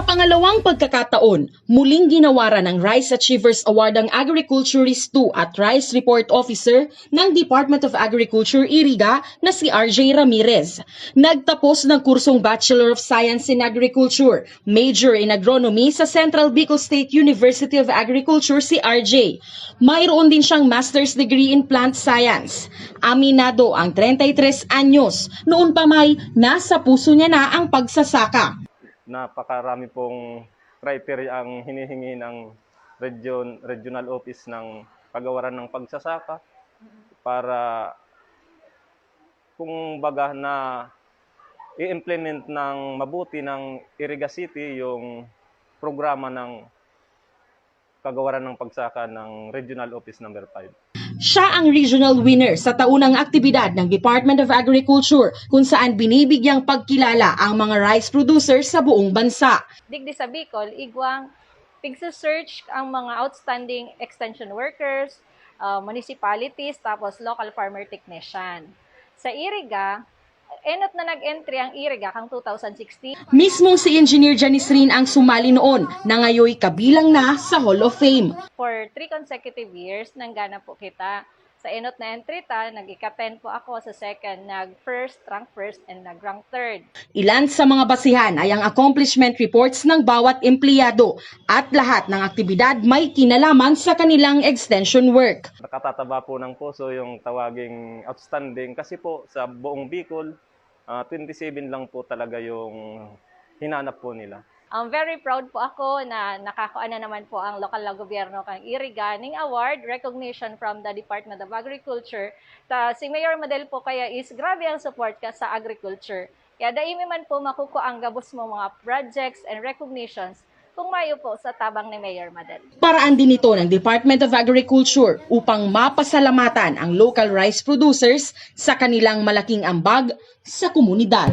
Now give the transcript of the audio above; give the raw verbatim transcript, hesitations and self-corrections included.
Pangalawang pagkakataon, muling ginawaran ng Rice Achievers Award ang Agriculturist two at Rice Report Officer ng Department of Agriculture, Iriga, na si R J Ramirez. Nagtapos ng kursong Bachelor of Science in Agriculture, major in Agronomy sa Central Bicol State University of Agriculture si R J. Mayroon din siyang master's degree in plant science. Aminado ang treinta y tres anyos, noon pa may nasa puso niya na ang pagsasaka. Napakarami pong criteria ang hinihingi ng region, regional office ng Kagawaran ng Pagsasaka para, kung baga, na i-implement ng mabuti ng Iriga City yung programa ng Kagawaran ng Pagsaka ng Regional Office Number five. Siya ang regional winner sa taunang aktibidad ng Department of Agriculture, kung saan binibigyang pagkilala ang mga rice producers sa buong bansa. Digdi sa Bicol, igwang pigse-search ang mga outstanding extension workers, uh, municipalities, tapos local farmer technician. Sa Iriga, enot na nag-entry ang Iriga kang two thousand sixteen. Mismong si Engineer Janice Rin ang sumali noon, na ngayoy kabilang na sa Hall of Fame. For three consecutive years, nanggana po kita. Sa enot na entry ta, nag-ika-ten po ako, sa second, nag-first, rank first, and nag-rank third. Ilan sa mga basihan ay ang accomplishment reports ng bawat empleyado at lahat ng aktibidad may kinalaman sa kanilang extension work. Nakatataba po ng puso yung tawaging outstanding kasi po sa buong Bicol, ah, twenty-seven lang po talaga yung hinanap po nila. Um, very proud po ako na nakakuha na naman po ang lokal na gobyerno kang Iriga ning award, recognition from the Department of Agriculture. Ta, si Mayor Madel po kaya is grabe ang support ka sa agriculture. Kaya dai mi man po makukuha ang gabos mo mga projects and recognitions kung mayo po sa tabang ni Mayor Madel. Paraan din ito ng Department of Agriculture upang mapasalamatan ang local rice producers sa kanilang malaking ambag sa komunidad.